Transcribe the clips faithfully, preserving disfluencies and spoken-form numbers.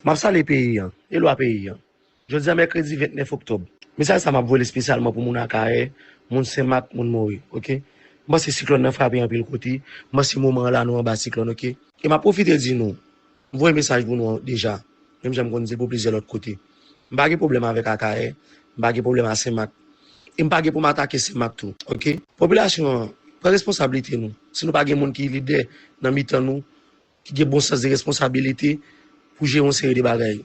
M ap salye peyi an e lwa peyi an. Jodi a mèkredi vennèf oktòb. Mesaj sa m ap voye l espesyalman pou moun Akayè, moun Senmak, moun Mori, oke? M panse siklòn nan frape anpil kote. M panse moman an la nou anba siklòn, oke? E m ap pwofite di nou, m voye mesaj pou nou deja, menm jan m konn di l pou plizyè lòt kote. M pa gen pwoblèm avèk Akayè, m pa gen pwoblèm a Senmak, e m pa gen pou m atake Senmak tou, oke? Popilasyon an, pran responsablite nou. Si nou pa gen moun ki lidè nan mitan nou, ki gen bon sans de responsabilite pou jere yon seri de bagay.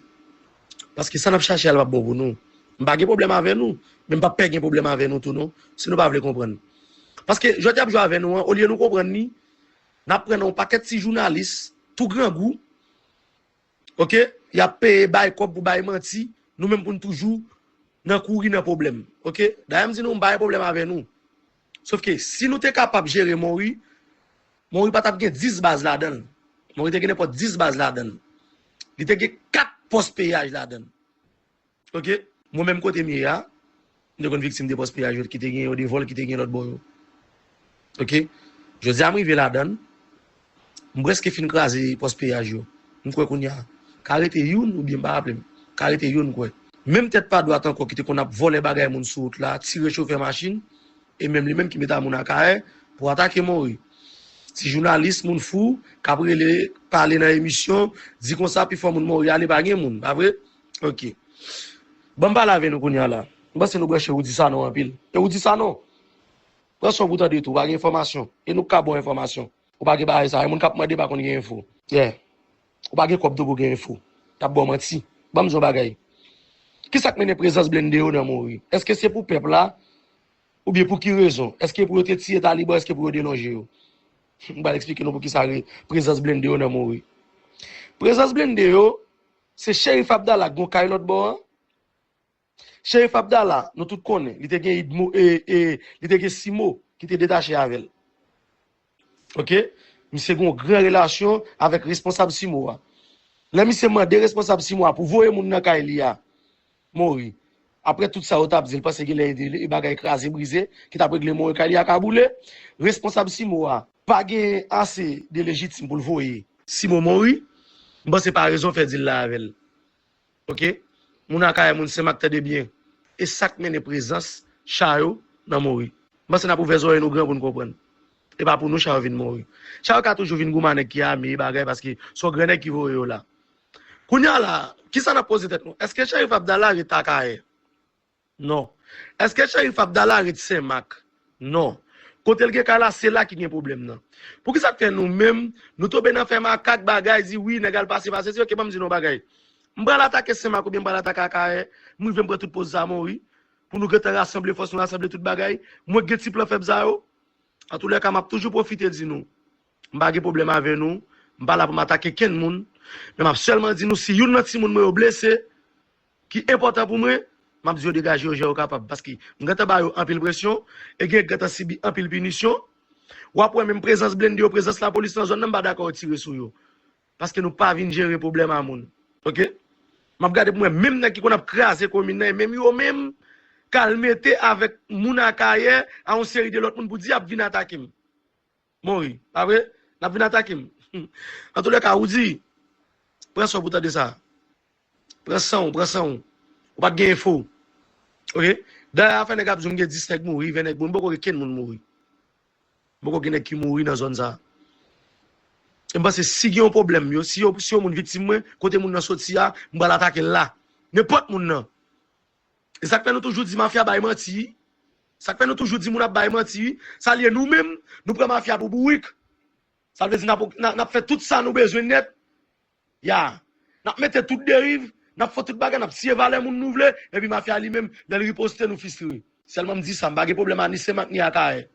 Paske sa n ap chache a, l p ap bon pou nou. M pa gen pwoblèm avè nou, men m p ap pè gen pwoblèm avè nou tou non, si nou pa vle konprann. Paske jwèt y ap jwe avè nou an, olye nou konprann li, n ap pran nan yon pakèt ti jounalis tou grangou, oke? Y ap peye, bay kòb pou bay manti, nou menm pou n toujou nan kouri nan pwoblèm, oke? Dayè m di nou, m pa gen pwoblèm avè nou. Sofke si nou te kapab jere Mori, Mori pa t ap gen dis baz ladan l. Mori te gen nenpòt dis baz ladan l. Li te gen kat pòs peyaj ladan l. Oke? Mwen menm kote m ye a, m te konn viktim de pòs peyaj yo ki te gen yo de vòl ki te gen lòt bò yo. Oke? Jodi a m rive ladan l, m prèske fin kraze pòs peyaj yo. M kwè kounye a ka rete youn oubyen m pa raple m. Ka rete youn m kwè. Menm tèt pa dwat ankò ki te konn ap vòlè bagay moun sou wout la, tire chofè machin, e menm li menm ki met a moun Akayè pou atake Mori. Ti jounalis, moun fou, k ap rele, pale nan emisyon, di konsa pifò moun Mori ale pa gen moun, pa vre? Oke. Ban m pale avè nou kounye a la. M panse nou branche Roody Sanon anpil. E Roody Sanon, pran san w pou tande tou, pa gen enfòmasyon. E nou k ka ba w enfòmasyon. Ou pa gen bagay sa. E moun k ap mande pa konn gen enfo. Yeah. Ou pa gen kòb tou pou gen enfo. T ap ba w manti. Ban m di w yon bagay. Kisa k mennen prezans blende yo nan Mori? Èske se pou pèp la? Oubyen pou ki rezon? Èske pou yo te tiye taliban? Èske pou yo delonje yo? M pral eksplike nou pou kisa re- prezans blende yo nan Mori. Prezans blende yo, se Cherif Abdallah k gon kay lòt bò an. Cherif Abdallah, nou tout konnen, li te gen Idmo, e, e, li te gen Simo ki te detache avè l. Oke? Misye gen yon gran relasyon avèk responsab Simo a. Lè misye mande responsab Simo a pou voye moun nan kay li a, Mori. Apre tout sa yo t ap di, l panse gen lè e bagay kraze brize, ki t ap regle Mori kay li a ka boule. Responsab Simo a pa gen ase de lejitim pou l voye Simo Mori. M panse pa rezon fè dil la avè l. Oke? Moun Akayè, moun Senmak, tande byen. E sa k mennen prezans cha yo nan Mori. M panse n ap ouvè zòrèy nou gran pou n konprann. E pa pou nou cha yo vin Mori. Cha yo ka toujou vin goumen a nèg ki ame, bagay, paske se yon gran nèg ki voye yo la. Kounye a la, kisa n ap poze tèt nou? Èske Cherif Abdallah ret Akayè? Non. Èske Cherif Abdallah ret Senmak? Non. Kote l gen kay la, se la ki gen pwoblèm nan. Poukisa k fè nou menm, nou tonbe nan fè makak bagay, di wi, nèg al pase, pase, si, oke, ban m di nou yon bagay. M pral atake Senmak oubyen m pral atake Akayè, m rive m pran tout poz zam, wi. Pou nou gentan rasanble fòs nou, rasanble tout bagay. Mwen gen ti plan fèb sa yo. Antoulèka, m ap toujou pwofite di nou, m pa gen pwoblèm avè nou, m pa la pou m atake kenn moun, men m ap sèlman di nou, si youn nan timoun mwen yo blese, ki enpòtan pou mwen, m ap di yo degaje yo jan yo kapab, paske m gentan ba yo anpil presyon, e gen gentan sibi anpil pinisyon. W ap wè menm prezans blende yo, prezans lapolis nan zòn nan, m pa dakò yo tire sou yo. Paske nou pa vin jere pwoblèm a moun. Oke? M ap gade pou mwen, menm nèg ki konn ap kraze komin nan, e menm yo menm, k al mete avèk moun Akayè, a yon seri de lòt moun pou di y ap vin atake m. Mori, pa vre? N ap vin atake m. Antoulèka, Roody, pran san w pou tande sa. Pran san w, pran san w. Ou pa t gen enfo. Oke? Dayè, afè nèg ap di w m gen dis nèg mouri, ven nèg mouri, m poko gen kenn moun mouri. M poko gen nèg ki mouri nan zòn sa. E m panse si gen yon pwoblèm, yo, si yo, si yon moun viktim mwen, kote moun nan soti a, m pral atake l la. Nenpòt moun nan. E sa k fè nou toujou di mafya bay manti. Sa k fè nou toujou di moun ap bay manti. Sa l ye nou menm, nou pran mafya pou bourik. Sa vle di n ap, n ap, n ap fè tout sa nou bezwen nèt. Ya. N ap mete tout deriv, n ap fè tout bagay, n ap tiye valè moun nou vle, epi mafya li menm, lè l riposte, nou fistre. Sèlman m di sa, m pa gen pwoblèm a ni Senmak ni Akayè.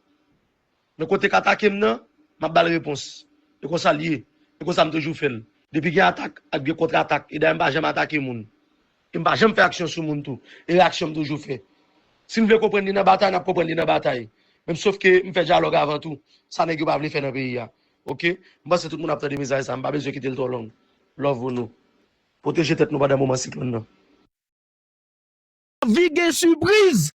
Men kote k atake m nan, m ap ba l repons. E konsa l ye. E konsa m toujou fè l. Depi gen atak, ap gen kontratak. E dayè m pa janm atake moun. E m pa janm fè aksyon sou moun tou. E reyaksyon m toujou fè. Si n vle konprann li nan batay, n ap konprann li nan batay. Menm sof ke m fè dyalòg avan tou. Sa nèg yo pa vle fè nan peyi a. Oke? M panse tout moun ap tande mesaj sa. M pa bezwen kite l twò long. Love pou nou. Pwoteje tèt nou pandan moman siklòn nan. Anvi gen sipriz.